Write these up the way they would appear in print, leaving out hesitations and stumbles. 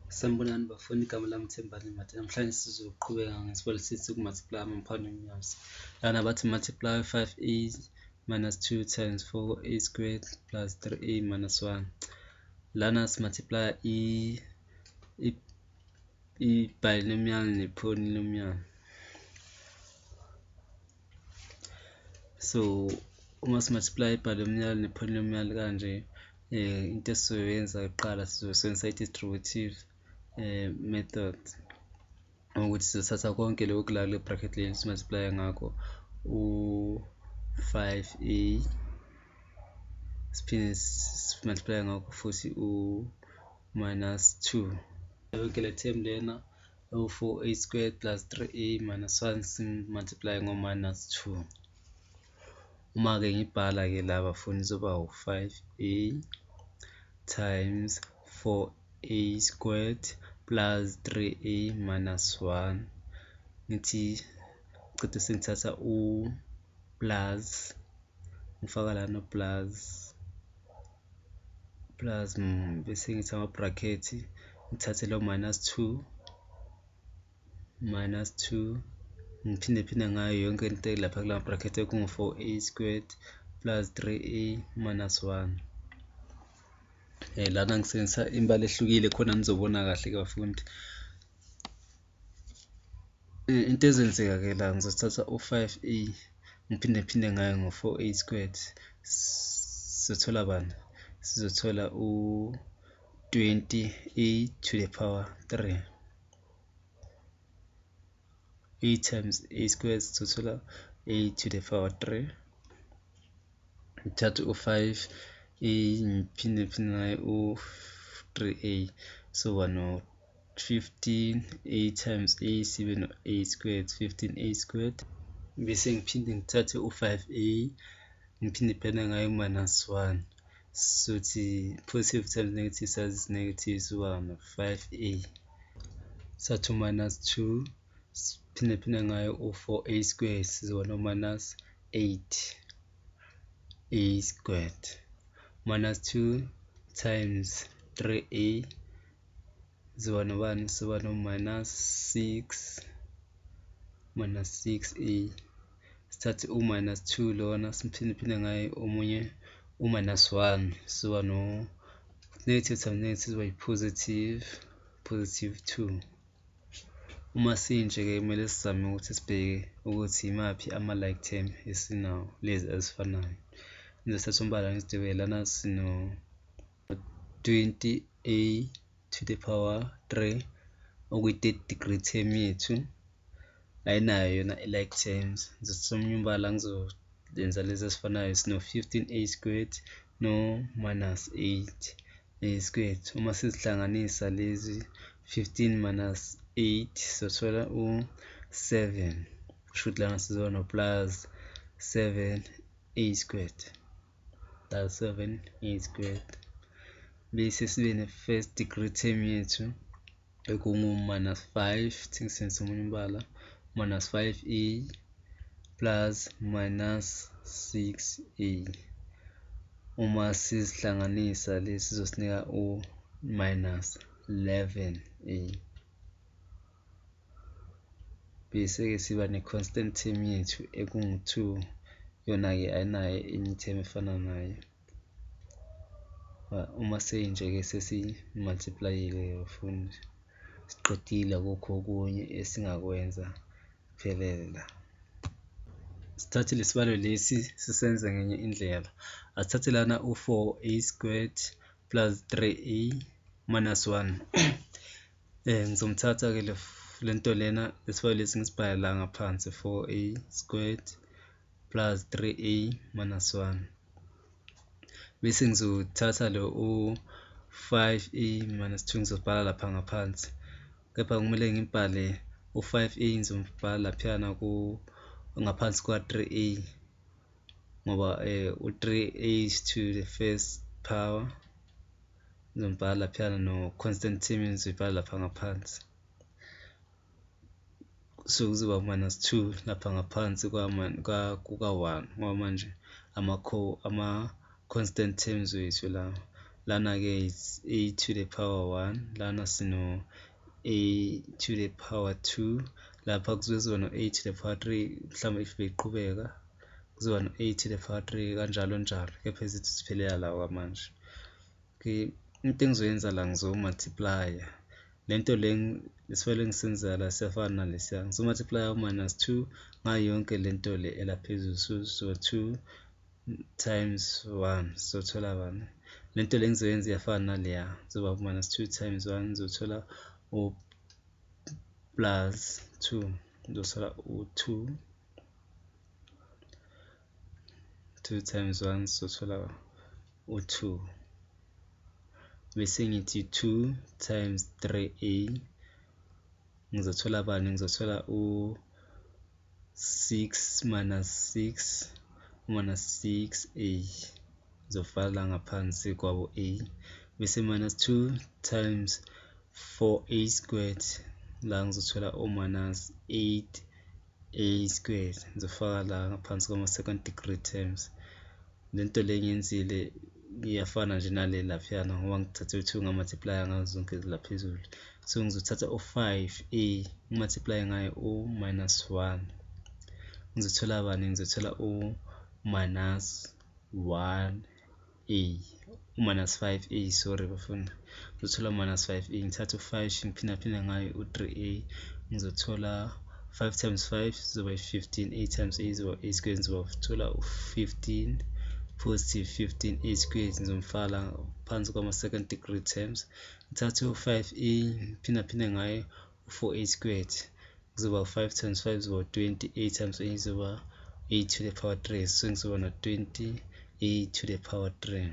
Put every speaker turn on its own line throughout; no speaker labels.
Sanibonani bafundi, igama lami Thembani Mbatha. Namhlanje sizoqhubeka ngesibalo sethu soku-multiply ama-polynomials. Lana bathi multiply 5a minus 2 times 4a squared plus 3a minus 1. Lana si-multiply i-binomial ne-polynomial. So uma si-multiply i-binomial ne-polynomial kanje, into esizoyenza kuqala sizosebenzisa i-distributive method, ukuthi sizothatha konke lokhu la kule bracket leli si-multiply-e ngakho u-5a, siphinde si-multiply-e ngakho futhi u-minus 2. Yonke le term lena ewu-4a squared plus 3a minus 1 si-multiply-e ngo-minus 2. Uma-ke ngibhala-ke la bafundi izoba u-5a times 4a squared plus 3a minus 1. Ngithi cede sengithatha u-plus, ngifaka lana u-plus plus, bese ngithi ama-bracket, ngithathe lo minus 2 minus 2, ngiphinde phinde ngayo yonke into lapha kula bracket ekungu-4a squared plus 3a minus 1. Lana ngisebenzisa imbala ehlukile khona nizobona kahle-ke bafundi. Into ezenzeka-ke la, ngizothatha u-5a ngiphinde phinde ngayo ngo-4a squared, sizothola bani? Sizothola u-20a to the power 3. A times a squared sizothola a to the power 3. Ngithathe u-5a ngiphinde phinde ngayo u-3a, soba no-15a times a sibe no-a squared, 15a squared. Bese ngiphinde ngithathe u-5a ngiphinde phinde ngayo minus 1, sothi positive times negative says negative, siba no-5a. Sathu minus 2 siphinde phinde ngayo u-4a squared, sizoba no-minus 8a squared minus 2 times 3a ziba nobani? Siba no-minus 6 minus 6a. Sithathe u-minus 2 lona siphinde phinde ngayo omunye u-minus 1, siba no negative times negative siba yi-positive, positive 2. Uma sinje-ke kumele sizame ukuthi sibheke ukuthi imaphi ama-like term esinawo, lezi ezifanayo. Ngizothatha umbala ngizidwebele lana, sino 20a to the power 3 okuyi-third degree term yethu, ayinayo yona i-like terms. Ngizothatha omunye umbala ngizoyenza lezi ezifanayo, sino 15a squared no minus 8a squared. Uma sizihlanganisa lezi 15 minus 8 sizothola u-7, kusho ukuthi lana sizoba no plus 7a squared, plus 7a squared. Bese sibe ne-first degree term yethu ekungu-minus 5, ngisebenzisa omunye umbala, minus 5a plus minus 6a. Uma sizihlanganisa lesi sizosinika u-minus 11a. Bese-ke siba ne-constant term yethu ekungu-2, yona-ke ayinayo enye term efana nayo. Uma seyinje-ke sesi-multiply-ile bafundi, siqedile akukho okunye esingakwenza, kuphelele la. Sithathe lesibalo lesi sisenze ngenye indlela. Asithathe lana u-4a squared plus 3a minus 1. Ngizomthatha-ke lento lena, lesibalo lesi ngisibhale la ngaphansi, 4a squared plus 3a minus 1. Bese ngizothatha lo u-5a minus 2 ngizobhala lapha ngaphansi, kepha kumele ngibhale u-5a ngizombhala laphayana ngaphansi kwa-3a, ngoba u-3a is to the first power, ngizombhala laphayana no-constant term ngizoyibhala lapha ngaphansi. So kuzoba minus 2 lapha ngaphansi kuka-1, ngoba manje ama-constant terms wethu lawa. Lana-ke it's a to the power 1, lana sino a to the power 2, lapha kuzoba no-a to the power 3, mhlawumbe if beyiqhubeka kuzoba no-a to the power 3 kanjalo njalo, kepha izithi siphelela la kwamanje. Okay, into engizoyenza la ngizo-multiply-a lento le lesifelo engisenza la siyafana nalesiya, ngizo-multiply-a u-minus 2 ngayo yonke lento le elaphezulu, so 2 times 1 sizothola bani? Lento le ngizoyenza iyafana naleya, kuzoba minus 2 times 1 ngizothola u plus 2, ngizothola u-2, 2 times 1 sizothola u-2, bese ngithi 2 times 3a ngizothola bani? Ngizothola u-6 minus 6 minus 6a, ngizofaka ngaphansi kwabo a, bese minus 2 times 4a squared, la ngizothola u-minus 8a squared, ngizofaka la ngaphansi kwama-second degree terms. Lento le ngiyenzile iyafana nje nale laphiyana ngoba ngithathe u-2 nga-multiply-a ngazo zonke laphezulu, so ngizothatha u-5a ngi-multiply ngayo u-minus 1, ngizothola bani? Ngizothola u-minus 1a, u-minus 5a, sorry bafuna, ngizothola minus 5a, ngithatha u-5 ngiphindaphinde ngayo u-3a, ngizothola 5 times 5 zizoba yi-15, a times a izoba a squared, ngizothola u-15 positive 15 a squared, ngizomfaka phansi kwama-second degree terms. Ngithathe u-5a ngiphindaphinde ngayo u-4a squared, kuzoba 5 times 5 izoba 20, a times a izoba a to the power 3, so ngizoba no-20 a to the power 3.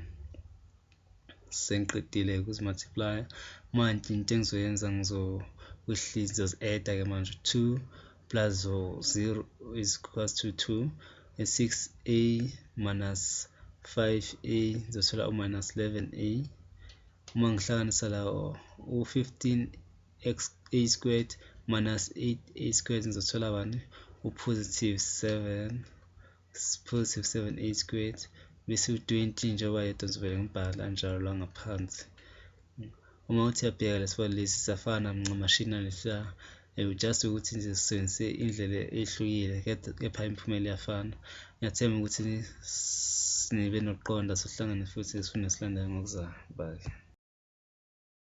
Sengiqedile ukuzi-multiply-a, manje into engizoyenza ngizokwehlisa, ngizozi-add-a ke manje, 2 plus 0 is equals to 2, 6a minus 5a ngizothola u-minus 11a, uma ngihlanganisa la u-15 x a squared minus 8a squared ngizothola bani? U-positive 7, positive 7a squared, bese u-20 njengoba yedwa ngizovele ngibhale kanjalo la ngaphansi. Uma uthi uyabheka lesibalo lesi siyafana ncamashi nalesiya, just ukuthi nje sisebenzise indlela ehlukile kepha imiphumela iyafana. Ngiyathemba ukuthi nibe nokuqonda, sihlangane futhi isifundo esilandelayo ngokuzayo. Bye.